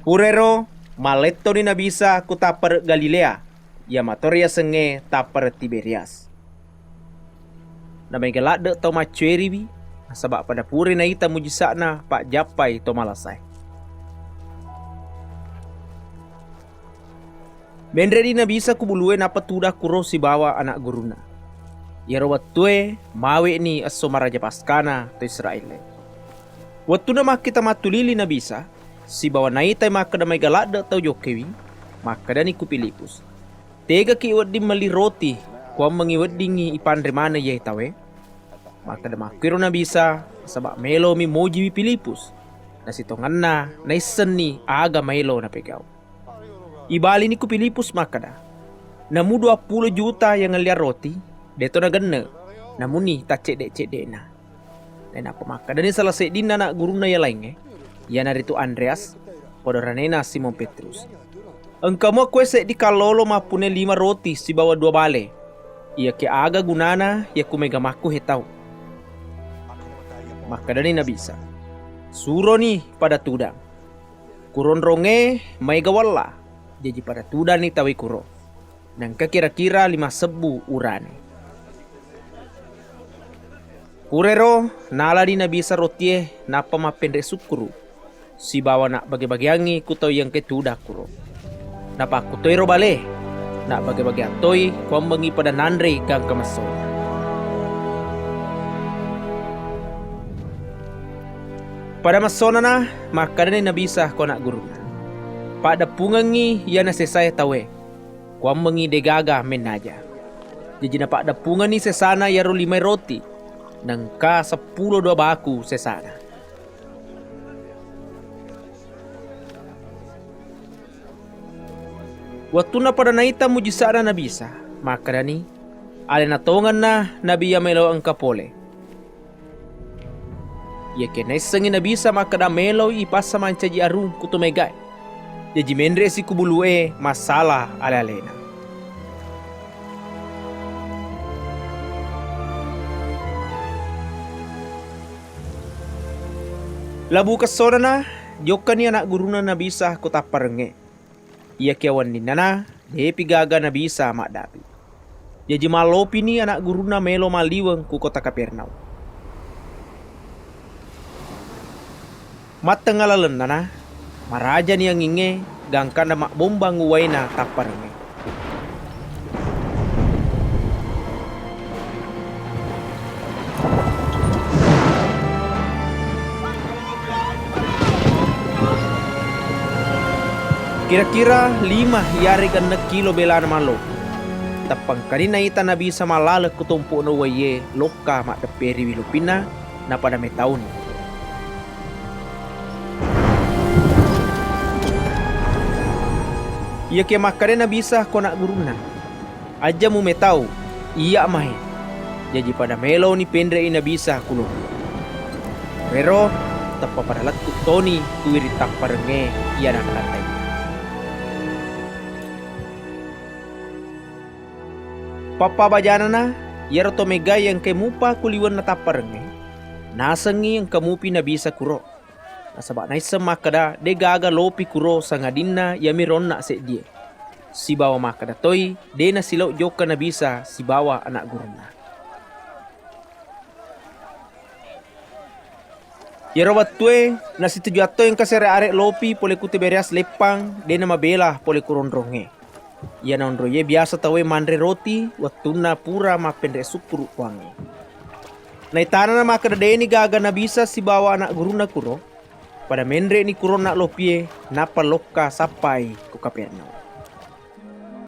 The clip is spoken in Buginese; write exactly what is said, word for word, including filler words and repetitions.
Purairo, mallettoni Nabi Isa ku tappare' Galilea, iya mato riasengnge tappare' Tiberias. Namaega ladde' tau maccueriwi, nasaba' pada purai naita mujisa'na pajjappai to malasae. Menre'ni Nabi Isa ku bulue nappa tudang kuro sibawa ana' gurunna. Iyaro wettue mawe'ni esso maraja Paskana to Israel-e. Wettunna makkita mattulili Nabi Isa, sibawa naitai makkeda maega ladde' tau jokkewi, makkedani ku Filipus, "Tegaki' wedding melli roti, kuammengngi weddingngi ipanre maneng iyae tauwe?" Makkeda makkuiro Nabi Isa, nasaba' melomi mojiwi Filipus. Nasitongenna naissenni aga maelo napegau. Ibalini ku Filipus makkeda, "Namu duappulo juta iya ngelliang roti, deto nagenne', namuni taccedde'-cedde'na." Nainappa makkedani sala seddinna ana' gurunna iya laingnge, iyanaritu Andreas, podo ranena Simon Petrus, "Engka mua kue seddi kallolo mappunai lima roti sibawa dua bale. Iyakiya aga gunana iyaku mega makkuhe tau?" Makkedani Nabi Isa, "Suroni pada tudang." Ku ronrongnge maega wella, jaji pada tudanni tauwe kuro. Naengka kira-kira lima sebbu urane. Purairo nalani Nabi Isa rotie nappa mappenre' sukkuru', sibawa nabbage-bageangngi ku tau iya engkae tudang kuro. Napakkutoiro bale, nabbage-bageang toi kuammengngi pada nanrei gangka messona. Pada messonana, makkedani Nabi Isa ko ana' gurunna, "Paddeppungengngi iyana sesae tauwe, kuammengngi degaga mennaja." Jaji napaddeppungenni sesana iyaro limae roti, naengka seppulo dua baku sesana. Wettunna pada naita mujisa'na Nabi Isa, makkedani, "Alena tongenna nabi iya maelo engka pole." Iyakiya naissengngi Nabi Isa makkeda meloi ipassa mancaji arung ku to maegae. Jaji menre'si ku bulue massala ale-alena. Labu kessonana, jokkani ana' gurunna Nabi Isa ko tapparengnge. Iyakiya wenninnana, depi gaga Nabi Isa maddapi. Jaji mallopini ana' gurunna melo malliweng ku kota Kapernaum. Mattengnga lalennana, marajani angingnge, gangkanna mabbombang uwaina tapparengnge. Kira-kira lima iyarega enneng kilo belana mallopi. Teppengkani naita Nabi Isa mallaleng ku tompo'na uwaiye lokka maddepperiwi lopinna, napada metauni. Iyakiya makkeda Nabi Isa ko ana' gurunna, "Aja mumetau, iya' mahe." Jaji pada meloni penre'i Nabi Isa ku lopi. Rero, teppa pada lettu' toni ku wiring tapparengnge iya nakkatai. Pappabajanana, iyaro to megai engkai mupa ku liwenna tapparengnge, nasengngi engka mupi Nabi Isa kuro. Nasaba' naisseng makkeda, de' gaga lopi kuro sangadinna iyami ronna seddie. Sibawa makkeda toi, de' nasilao jokka Nabi Isa sibawa ana' gurunna. Iyaro wettue, nasitujuang toi engka sere are' lopi pole ku Tiberias leppang, de' namabela pole ku ronrongnge. Iyana onroiye biasa tauwe manre roti wettunna pura mappenre' sukkuru' Puangnge. Naitanana makkeda de'ni gaga Nabi Isa sibawa ana' gurunna kuro, pada menre'ni ku ronna lopie, nappa lokka sappai ku Kapernaum.